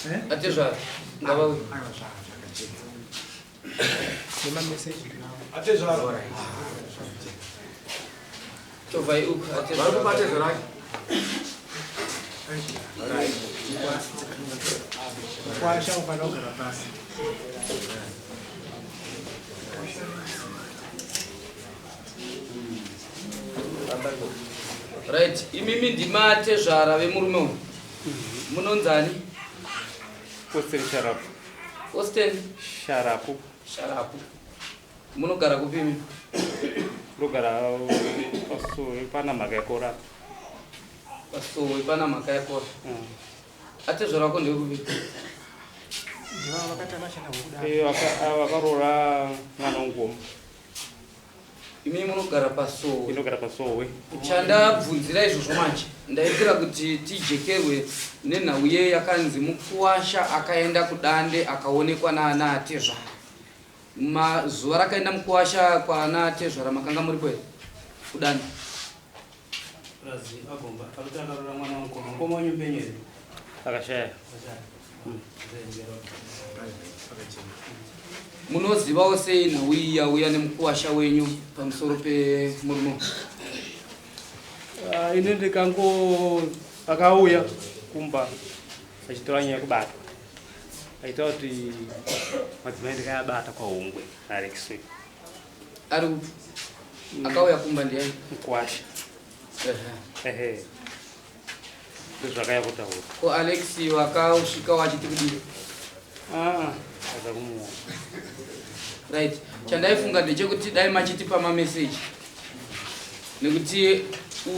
Eh? Atezvara ngavauye. Aiwa, zvakachena. Nemameseji ndinawo. Atezvara. Chovhai uku Vari kupa atezvara. atezvara ake. Kwasha ufanira kugara pasi. Right, imimi ndima atezvara vemurume uyu. Munonzani? Austin Sharapu. Austin Sharapu. Sharapu. Munogara kupi imi? Ndogara pasowe pana mhaka yekora. Pasowe pana mhaka yakora. Atezvara wako ndewekupi? Ndivavo vakatama chana hwekudaro. Eh, vakaroora mwana wengoma. Imi munogara pasowe. Inogara pasowe. Chandabvunzira izvozvo manje ndaitira kuti tijekerwe nenhau ye yakanzi mukuwasha akaenda kudande akaonekwa naana atezvara. Mazuva rakaenda mukuwasha kwaana atezvara makanga muripo here kudande? Razi agomba akuti akaroora mwana wamukoma. Mukoma wenyu mupenyu here? Akashaya. Munozivawo sei nhau iyi yauya nemukuwasha wenyu pamusoro pemurume uyu? Ah, ini ndikango akauya kumba achitora nyaya yekubatwa aitaura kuti madzimai ndikayabata kwaHungwe naAlex. Ari kupi? Akauya kumba ndiani? Mukuwasha. Ehe, ndozvakaya kutaura. Ko Alex wakasvika wachiti kudii? Ah, aza kumuona. Right, chandaifunga ndechekuti dai machitipa mameseji, nekuti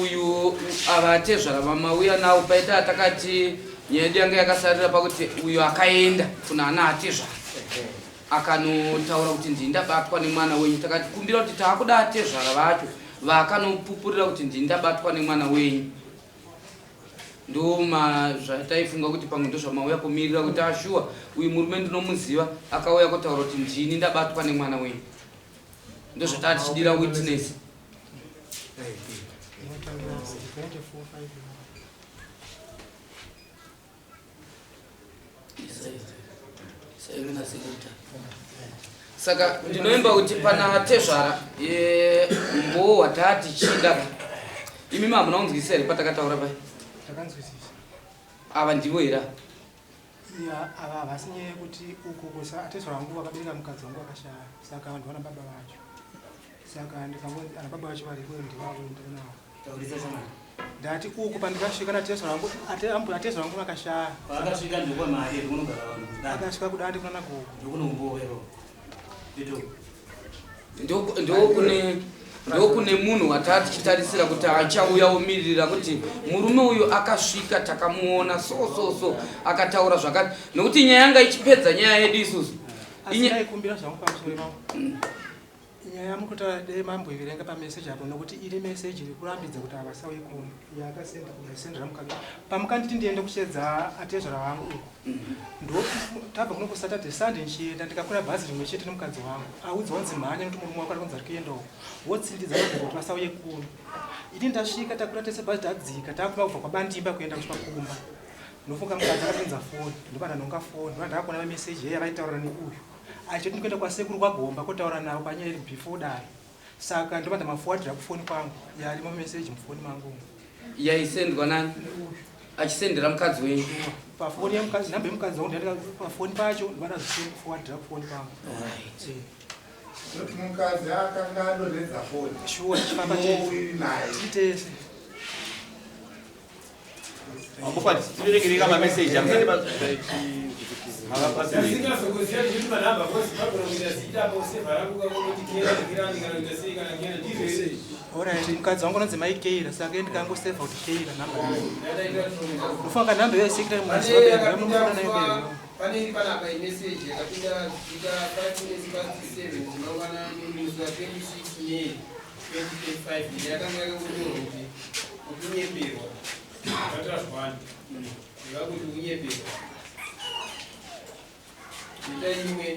uyu ava atezvara vamauya nawo paita atakati nyaya yedu yanga yakasarira pakuti uyu akaenda kuna ana atezvara akanotaura kuti ndini ndabatwa nemwana wenyu. Takatikumbira kuti taakuda atezvara vacho vakanopupurira kuti ndini ndabatwa nemwana wenyu. Ndoma zvataifunga kuti pamwe ndozvamauya kumirira kuti ashuwa uyu murume ndinomuziva akauya kutaura kuti ndini ndabatwa nemwana wenyu. Ndozvataa tichidira witness. Inotangira 24 5. Saka ndinoimba kuti pana tezvara mbowo wataa tichida. Imi hamuna kunzwisisa here patakataura pai? Takanzwisisa. Ava ndivo here ava? Ya, ava havasi nyaya yekuti uku kusa atezvara vangu vakabereka mukadzi wangu akashaya, saka vanhu vana baba vacho, saka ndikangonzi ana baba vacho variko, ndivavo ndinavo. Taurisa shamwari. Ndati uku pandikasvika natezvara vangu, atezvara vangu vakashaya. Paakasvika ndokwamari here kunogara vanhu kudande? Akasvika kudande kuna nagogo. Ndokunombowa ikoko. Ndito. Ndokune munhu wataa tichitarisira kuti achauya omirira kuti murume uyu akasvika, takamuona so so so, akataura zvakati, nokuti nyaya yanga ichipedza nyaya yedu isusu. Asi ndaikumbira zvangu pamusoro pangu, nyaya yamukutaura dei mamboiverenga pameseji apo, nokuti iri meseji iri kurambidza kuti havasauye kuno yaakasenda kumaisendera mukadzi pamukanditi ndiende kuchedza atezvara vangu uku. Ndo tabva kuno kuSaturday, Sunday ndichienda, ndikakwira bhazi rimwe chete nemukadzi wangu. Audzwa kunzi mhanya nekuti murume wako ari kunzi ari kuenda uko, wotsindidza vanhu kuti vasauye kuno. Ini ndasvika, takwira tese bhazi, tadzika, takuma kubva kwaBandimba kuenda kusvika kumba. Ndofunga mukadzi akapinza foni, ndopa ndanhonga foni, ndopa ndakakuona mameseji yeye avaitaurira neuyu achiti ndikuenda kwasekuru kwaGomba kotaura navo panyaya iri before dare. Saka ndopa ndamaforwardira kufoni kwangu, yarimo meseji mufoni mangu umu. Yaisendwa nani? Achisendera mukadzi wenyu? Pafoni yemukadzi, nhamba yemukadzi wangu ndandika pafoni pacho, ndopa ndazviforwardira kufoni kwangu. Eh. Noti mukadzi akanga adonhedza foni. Shuwa, tichifamba Uyu naye. tiri tese. Ambofa tiverengereka mameseji amusati. Tasingazokuziva kuti manhamba kosi pagona kuita zita apo sevha rangu kakunoti kera kirani kana kuita sei kana kera ndizvo here? Alright, mukadzi wangu anonzi mai Keira, saka ndikangosevha kuti Keira nhamba yayo. Unofunga nhamba iyo isikira Pane yakapinda pane iri panapa imeseji yakapinda zita 5 minutes past 7 mangwanani musi wa 26 May 2025, yakanga yakangonyorwa kuti ukunyeperwa vatazvwani reva kuti ukunyeperwa. Ita imwe,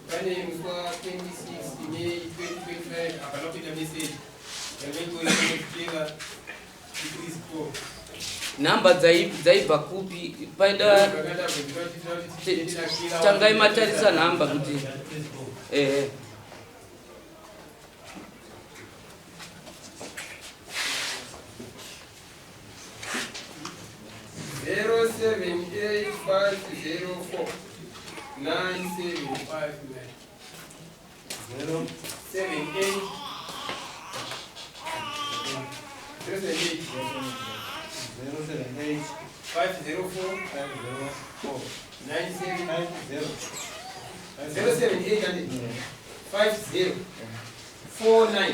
pane musi wa 26 May 2025 hapana kuita meseji yanga ingori kera. Nhamba dzaibva kupi? Paida tangai matarisa nhamba kuti ehe. Zero seven eight five zero four nine seven five nine. Zero seven eight zero seven eight 078 504 504 97 50 078 and 50 49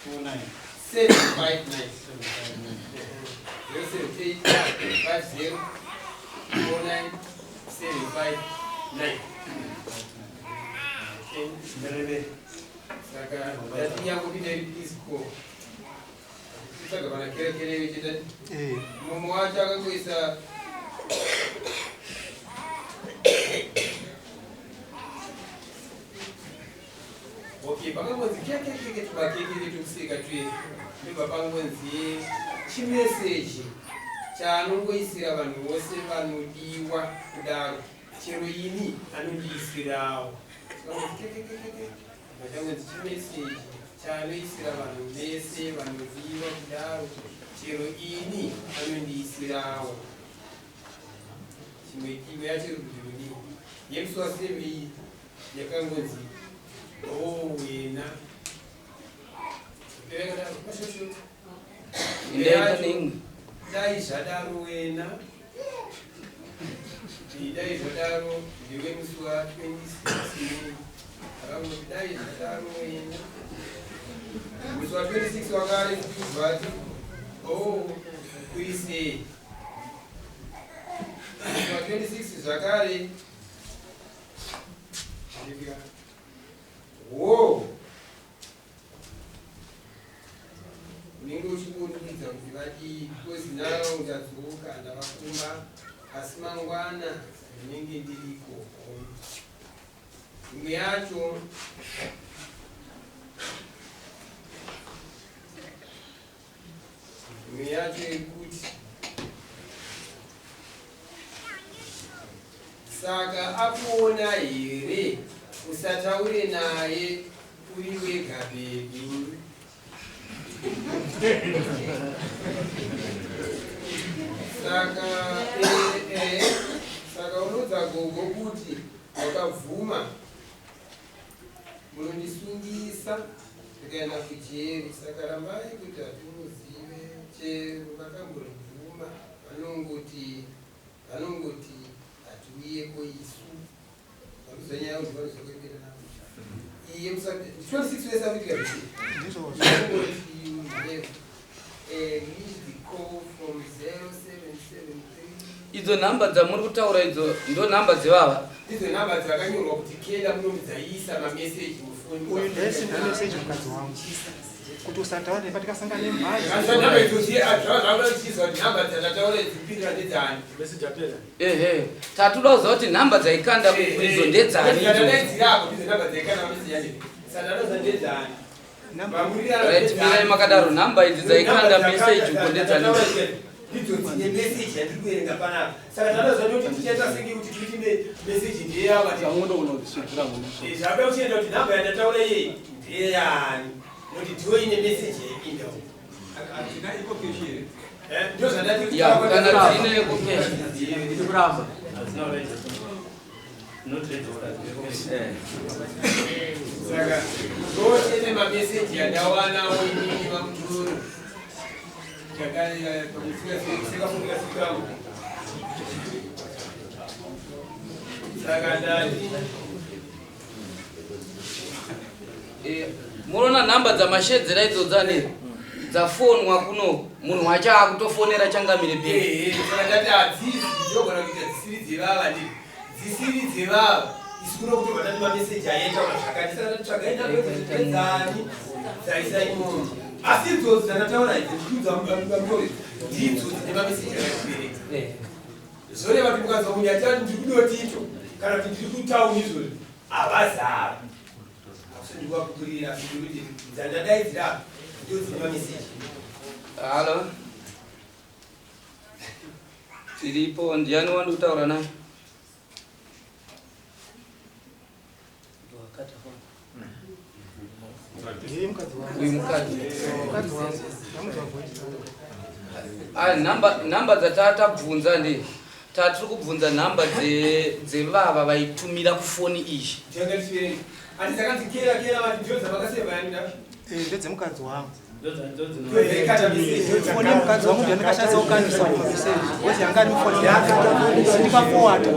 49 759 078 50 49 759. Saka ndatinyangopinda iri please call tsvaga pana kerekere chete mumwe wacho akangoisa okay pakangonzi kekekeke tubakekeke tukuseka tuye ndobva pangonzi chimeseji chaanongoisira vanhu vose vanodiwa kudaro chero ini anondiisirawo. Pangonzi kekekekeke pachangonzi chimeseji chaanoisira vanhu vese vanodiwa kudaro chero ini anondiisirawo. Chimwe imwe yacho iri kuti kudii yemusi wasevei yakangonzi o wena Indaita neimwe. Dai zvadaro wena, dai zvadaro ndiwe musi wa 26 May. Akangoti dai zvadaro wena musi wa 26 wakare kubvati o kurisei musi wa 26 zvakare wo unenge uchingorumbidza kuti vadii because now ndadzoka ndavakumba asi mangwana ndinenge ndiri ikoko. Imwe yacho imwe yacho yekuti saka akuona here usataure naye uri wega baby. Saka saka unoudza gogo kuti wakabvuma munondisungisa ndikaenda kujeri saka rambai kuti hatimuzive chero vakambozvibvuma vanongoti vanongoti hatiuyeko isu vanozanyaya kuti vanozokuembera navo iye musa 26 wese akuitika zvese Ndizvozvo. Vanongoti you have a missed call from 0773. Idzo nhamba dzamuri kutaura idzo ndo nhamba dzevava. Ndidzo nhamba dzakanyorwa kuti kenda munomu dzaisa mameseji mufoni. Uyu ndaisenda meseji mukadzi wangu kuti usataura nepa tikasangana nemhazi. Asi nhamba idzo zvavachiziva kuti nhamba dzatataura idzi kupindura ndedzani. Ehe, tatoda kuziva kuti nhamba dzaikanda idzo ndedzani idzo. Dzatadaidzirako ndidzo nhamba dzaikanda mameseji acho. Saka tatoziva ndedzani. Right, mirai makadaro nhamba idzi dzaikanda meseji uko ndedzani. Ndidzo dzine meseji yandiri kuverenga panapa. Saka tatoziva kuti tichaita senge kuti tikuti meseji ndeyava. Zvabva uchienda kuti nhamba yandataura iyeyi ndeyani nokuti ndiyo ine meseji yaipinda umu. Hatina iko cash here? Ndio zvandati Ya, kana dzine eko cash. Hazina register. Not registered. Saka ndotene mameseji andawanawo inini vamutoro sekafungasikamu. Saka ndati Munoona nhamba dzamashedzera idzodzo ane dzafonwa kuno munhu wacho akutofonera changamire pei. Ehe, saka ndati hadzisi dzinogona kuita dzisiri dzevava ndi dzisiri dzevava isu kuno kutobva tati mameseji aitaura zvakati saka ndati tsvagai ndadzani dzaisa imomo asi idzodzo dzandataura idzi ndichiudza mutore ndidzo dzine mameseji akakubereka zvoreva kuti mukanzwa munhu achati ndiri kudotito kana kuti ndiri kutauni izvozvi havazara akusi ndikuvakukurira asi ndiri kuti dzandadaidzira apa ndidzo dzine mameseji. Halo. Tiripo, ndiani wandi kutaura naye? Uyu mukadzi. Ah, nhamba nhamba dzatatabvunza ndi tatiri kubvunza nhamba dzevava vaitumira kufoni iyi. Eh, ndedzemukadzi wangu. Foni yemukadzi wangu ndiyo ndakashandisa kukandisa kumameseji because yanga iri mufoni yake ndikafowata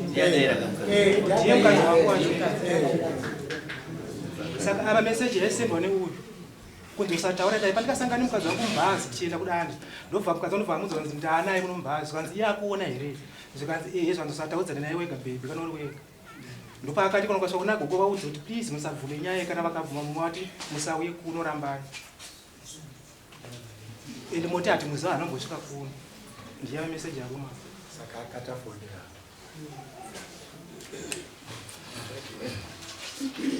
ndiye mukadzi wangu wacho. Saka apa meseji yaisendwa neuyu kunzi usataura dai pandikasangana nemukadzi wangu mubhazi tichienda kudande, ndobva mukadzi wangu ndobva amuudza kunzi ndaanaye muno mubhazi, zvikanzi iye akuona here, zvikanzi ehe, zvikanzi usataudzane naye wega baby kana uri wega. Ndopaakati kana ukasvika kuna gogo vaudze kuti please musabvume nyaya, kana vakabvuma mumwe vati musauye kuno, rambai ende moti hati muziva anombosvika kuno. Ndiye meseji aruma. Saka akatafonera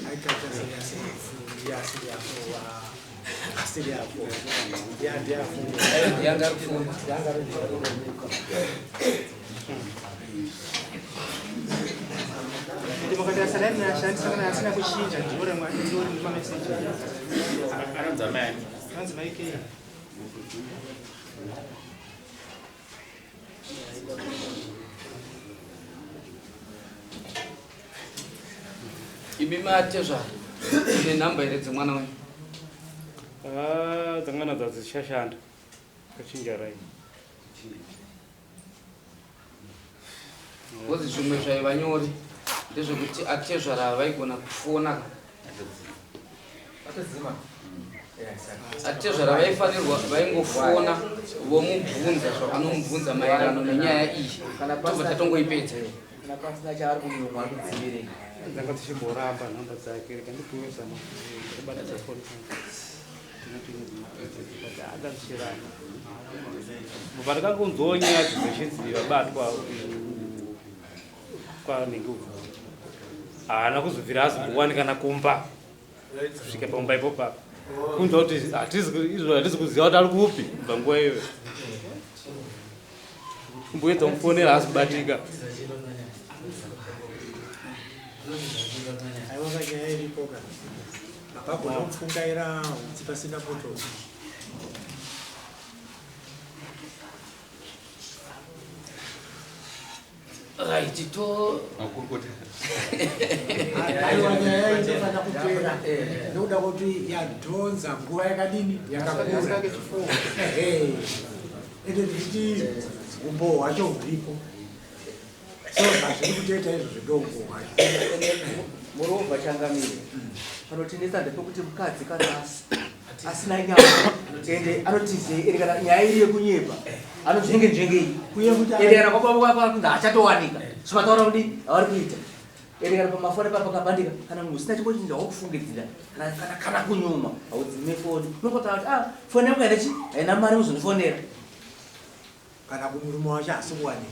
aikata asiri yako yanga ari foni. Ende mukatarisa dai ndinashandisa kana asina kuchinja ndiro ndiro mameseji. Anonzi amai ani? Anonzi Maikei. Imi matezvara nenhamba here dzemwana wenyu? Ah, dzangana dzadzichashanda kachinja rai. Because zvimwe zvaiva nyore ndezvekuti atezvara vaigona kufona. Atezvara vaifanirwa vaingofona vomubvunza zvavanomubvunza maererano nenyaya iyi, tobva tatongoipedza. Kana pasina chaari kunyumwa ari kudzivirei. Dzanga dzichimboramba nhamba dzake, rega ndipiwe zama kubatidza foni dzanga dzichiramba. Pandakangonzwawo nyaya dzechinzi vabatwa kwanenge uku, haana kuzobvira azombowanikana kumba kusvika pamumba ipopapo, kunzwa kuti izvo hatisi kuziva kuti ari kupi kubva nguva iyoyo. Kumboedza kumufonera haasi kubatika. Aiwa, kanyaya iripo ka, hapagona kupfungaira hutsi pasina moto. Right, to Makurukota. Aiwa, nyaya inofana kupera nekuda kuti yadhonza nguva yakadini yakakura. Ehe. Ende ndichiti umbo hwacho huripo, so zvazviri kutoita izvo zvedombo hwacho. Murovha changamire, panotinetsa ndepekuti mukadzi kana asina nyama ende anotizei, ende kana nyaya iri yekunyepa anozvenge nzvengei. Uye kuti ende kana kwababa kunzi achatowanika zvimataura kuti avari kuita, ende kana pamafoni pa pakabandika, kana munhu usina chimbo chinhu chawakufungidzira kana kunyuma, haudzime foni, unongotaura kuti ah, foni yangu haina chi haina mari kuzondifonera. Kana kumurume wacho asi kuwanika.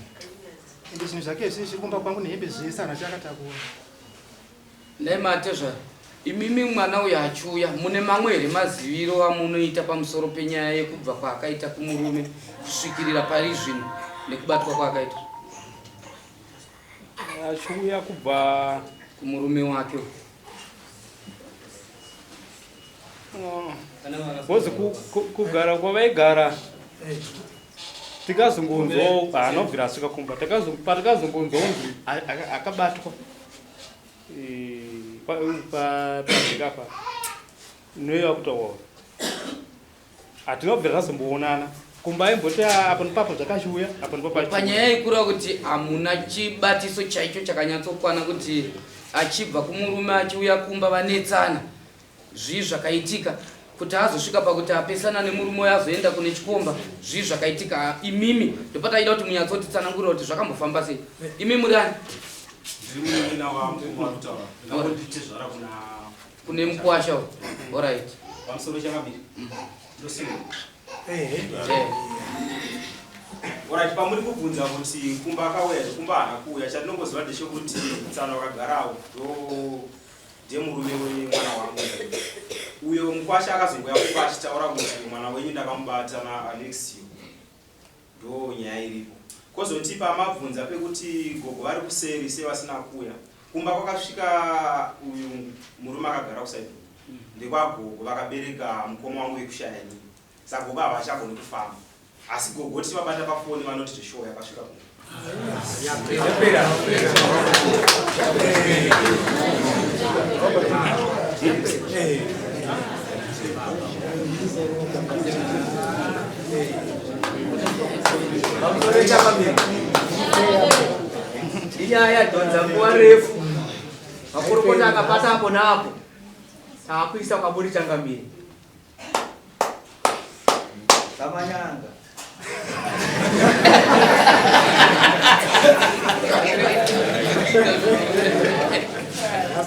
Ende zvinhu zvake zvese zviri kumba kwangu nehembe zvese hana chakatakura. Nhai matezvara, imimi mwana uyu achiuya mune mamwe here maziviro amunoita pamusoro penyaya yekubva kwaakaita kumurume kusvikirira pari zvino nekubatwa kwaakaita? Achiuya kubva kumurume wake uyu. Because kugara kwavaigara tikazongonzwawo haana kubvira asvika kumba. Patikazongonzwawo kunzi akabatwa pazvika apa noiva kutaura, hatina kubvira tazomboonana kumba. Aimboti, "Ah, apo nepapo zvakachiuya, apo nepapo achiuya." Panyaya yekureva kuti hamuna chibatiso chaicho chakanyatsokwana kuti achibva kumurume achiuya kumba vanetsana, zvii zvakaitika kuti azosvika pakuti apesana nemurume uyo azoenda kune chikomba, zvii zvakaitika? Imimi ndopataida kuti munyatsotitsanangurira kuti zvakambofamba sei. Imi muri ani? Ndiri munin'ina wamukoma vari kutaura, ndingangonditezvara kuna kune mukwasha uyu. Alright. Pamusoro changamire, ndosiwa. Ehe. Alright, pamuri kubvunza kuti kumba akauya here, kumba haana kuuya. Chandinongoziva ndechekuti tsano akagarawo ndo ndiye murume wemwana wangu uyo. Mukwasha akazongoya kumba achitaura kuti mwana wenyu ndakamubata naAlexio. Ndo nyaya iripo. Kozoti pamabvunza pekuti gogo vari kuseri sei vasina kuuya kumba kwakasvika uyu murume akagara kuside ndekwagogo vakabereka mukoma wangu wekushaya inini. Saka gogo havachagoni kufamba. Asi gogo tichivabata pafoni vanoti zveshow yakasvika kumba. Inyaya yadhonza nguva refu, makurukota akabata apo naapo, taakuisa kwaburi changamire. Samanyanga.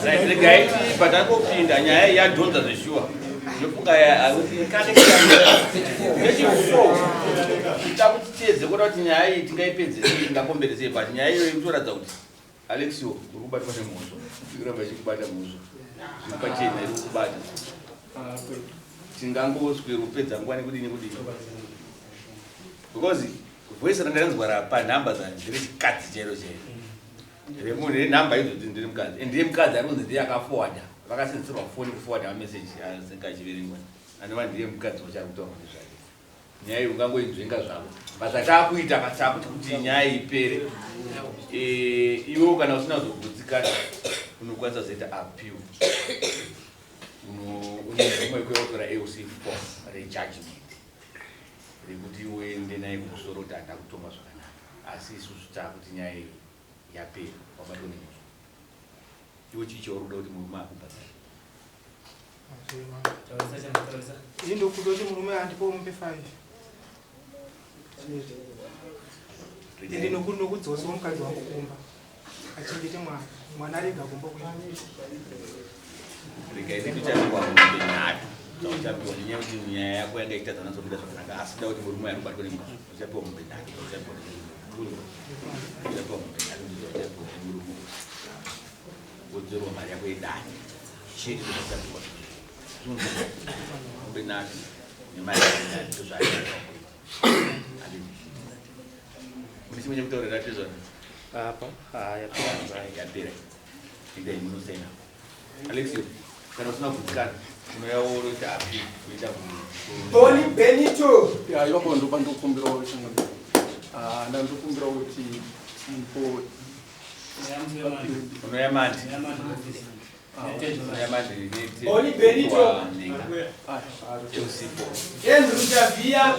Right, regai tibva tangopinda nyaya iyi yadhonza zveshuwa ndofunga kuti kane nechifo kuita kuti tiedze kuona kuti nyaya iyi tingaipedze sei tingakombere sei but nyaya iyoyo ikutoratidza kuti Alexio uri kubatwa nemhosva ikuramba ichikubata mhosva zviri pachena iri kukubata tingangoswera kupedza nguva nekudii nekudii because voice randanzwa rapa nhamba nderechikadzi chairo chairo remunhu renhamba idzodzi ndiri mukadzi and ndiye mukadzi ari kunzi ndiye akaforwarda vakasenzeserwa foni kuforwarda mameseji asinga achiverengwa anova ndiye mukadzi wacho ari kutaurwa nezvake nyaya iyi ungangoinzvenga zvako but zvatakuita katakuti kuti nyaya iyi ipere eh, iwewo kana usina kuzogutsikana unokwanisa kuzoita appeal unobvuma ikweyo wotora auc form rejudgment rekuti uende naye kumusoro kuti handina kutonga zvakanaka asi isusu takuti nyaya iyi yapera wabatwa nemhosva iwe chii chauri kuda kuti murume akubhadhare Ini ndokuda kuti murume andipe mombe 5. Ende nokudzosawo mukadzi wangu kumba achengete mwana, mwana arega kumba kuenda. Regai ndikuchapiwa mombe nhatu dzauchapiwa nenyaya yekuti nyaya yako yanga ichitadza nazobuda zvakanaka asi da kuti murume ari kubatwa nemhosva uchapiwa mombe nhatu dzauchapiwa nemurume uchapiwa mombe nhatu dzauchapiwa nemurume wodzorwa mari yako yedare chete ndozvachapiwa mombe nhatu nemari yako yedare ndozvaaiwa mune chimwe chekutaurira tizvona apa yapera yapera ita munosaina Alexio kana usina kugutsikana unouya woroita api kuita Boni Benito ya ipapo ndopa ndokumbirawo changamire ah ndandokumbirawo kuti mupo unoya mandi unoya mandi Boni Benito eusipo Andrew Javia